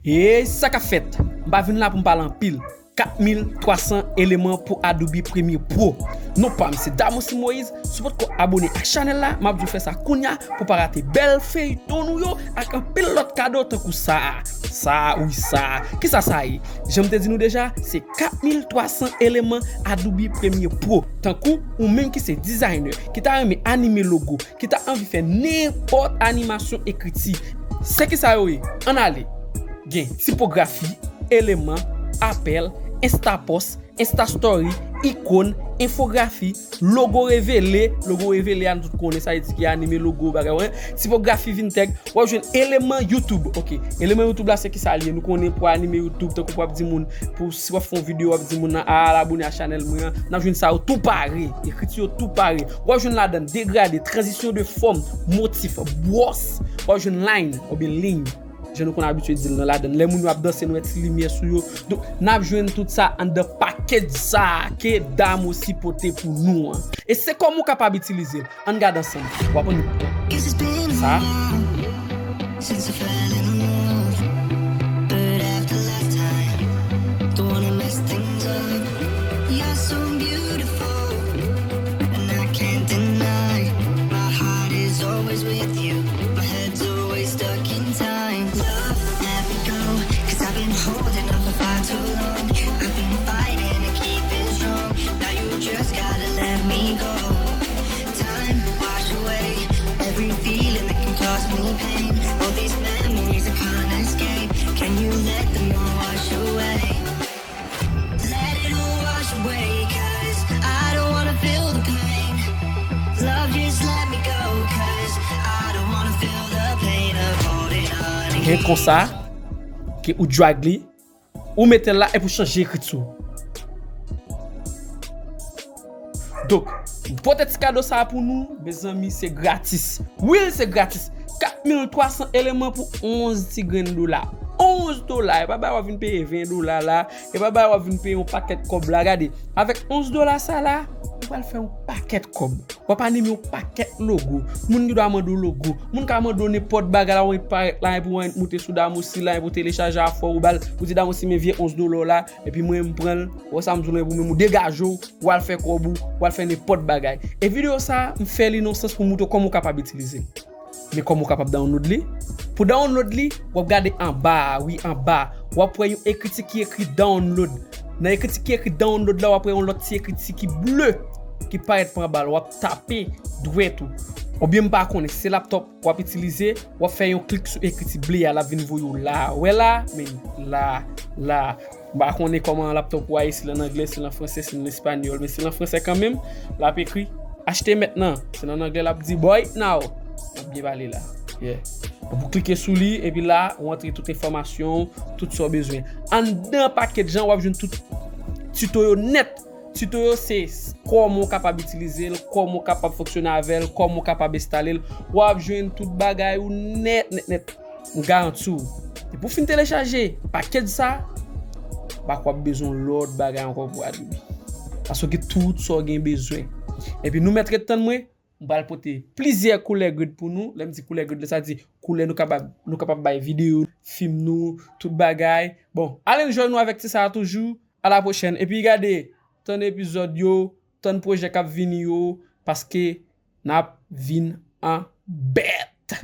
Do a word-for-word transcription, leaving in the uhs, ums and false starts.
Hey, sa k ap fèt? M pa vin la pou m pale anpil. Kat mil twa san eleman pou Adobe Premiere Pro. Non pa m se Damosi Moïse. Si w potko abone ak chanèl la, m ap di w fè sa kounya pou w pa rate bèl feyton nou yo ak anpil lòt kado tankou sa a. Sa a, wi, sa a. Kisa sa ye? Jan m te di nou deja, se kat mil twa san eleman Adobe Premiere Pro. Tankou ou menm ki se dizayner, ki ta renmen anime logo, ki ta anvi fè nenpòt animasyon ekriti. Se kisa yo ye? Ann ale. Gen tipografi, eleman, apèl, Insta post, Insta story, ikòn, enfografi, logo revele, logo revele a nou tout konnen sa vle di ki anime logo, bagay, wè. Tipografi, vintage, w ap jwenn eleman YouTube. Ok, eleman YouTube la se kisa li ye? Nou konnen pou anime YouTube, tankou pou w ap di moun, pou si w ap fè yon videyo, w ap di moun nan, al abone a chanèl mwen an, n ap jwenn sa yo tou pare, ekriti yo tou pare. W ap jwenn ladan degrade, transition de forme, motif, bwòs, w ap jwenn line, oubyen liy. Jan nou konn abitye di l nan ladann. Lè moun yo ap danse, nou wè ti limyè sou yo. Donk, n ap jwenn tout sa anndan pakèj sa a ke Damosi pote pou nou an. E se kòman w kapab itilize l. Ann gade ansanm. W ap annik pran sa. Since I fell in love, but after last time, don't wanna mess things up. You're so beautiful, and I can't deny. My heart is always with you. My head's always stuck in time. Love, let me go, 'cause I've been holding on for far too long. I've been fighting to keep it strong. Now you just gotta let me go. Time, wash away every feeling that can cause me pain. All these memories I can't escape. Can you let them all wash away? Let it all wash away, 'cause I don't wanna feel the pain. Love, just let me go, 'cause I don't wanna feel the pain of holding on. Gen konsa ke ou drag li, ou mete l la epi ou chanje ekriti w. Donk, m pote ti kado sa a pou nou, mezanmi, se gratis. Wi, se gratis. Kat mil twa san eleman pou onz ti grenn dola. Onz dola, e pa bagay w ap vin peye ven dola la, e pa bagay w ap vin peye yon pakèt kòb la. Gade, avèk onz dola sa la, ou pral fè yon pakèt kòb. W ap anime yon pakèt logo. Moun gen dwa mande w logo. Moun ka mande w nenpòt bagay la, w parèt la, epi w moute sou Damosi la, epi w telechaje afè w, ou ba l, ou di Damosi, men vye onz dola w la, epi mwen, m pran l, wè sa m di w la, epi w menm ou degaje w, w al fè kòb ou, w al fè nenpòt bagay. E videyo sa a, m fè li nan sans pou m montre w kòman w kapab itilize l. Men kòman w kapab download li? Pou download li, w ap gade anba a, wi, anba a. W ap wè yon ekriti ki ekri download. Nan ekriti ki ekri download la, w ap wè yon lòt ti ekriti ki ble ki parèt pa anba l. W ap tape dwèt ou. Oubyen m pa konnen, si se laptòp w ap itilize, w ap fè yon klik sou ekriti ble a, l ap vin voye w la. Wè la, men la, la. M pa konnen kòman laptòp ou a ye, si l an anglè, si l an fransè, si l an espanyòl, men si l an fransè kanmenm, l ap ekri achte mentnan. Si l an anglè, l ap di buy it now. L ap byen pale la. Yeah. Ou klike sou li, epi la, ou antre tout enfòmasyon w, tout sa w bezwen. Anndan pakèt jan, w ap jwenn tout tito yo nèt. Tito yo se s-, kòman w kapab itilize l, kòman w kapab fonksyone avè l, kòman w kapab enstale l. W ap jwenn tout bagay ou nèt, nèt, nèt. M garanti w. Depi w fin telechaje pakèj sa, pa kwè w ap bezwen lòt bagay ankò pou Adobe. Paske w gen tout sa w gen bezwen. Epi nou mèt ret tann mwen, m pral pote plizyè koulè grid pou nou. Lè m di koulè grid la, sa di koulè nou kapab, nou kapab bay videyo, fim nou, tout bagay. Bon, al enjoy nou avèk ti sa a toujou. A la pwochèn. Epi gade, tann epizòd yo, tann pwojè k ap vini yo, paske n ap vin an bèt.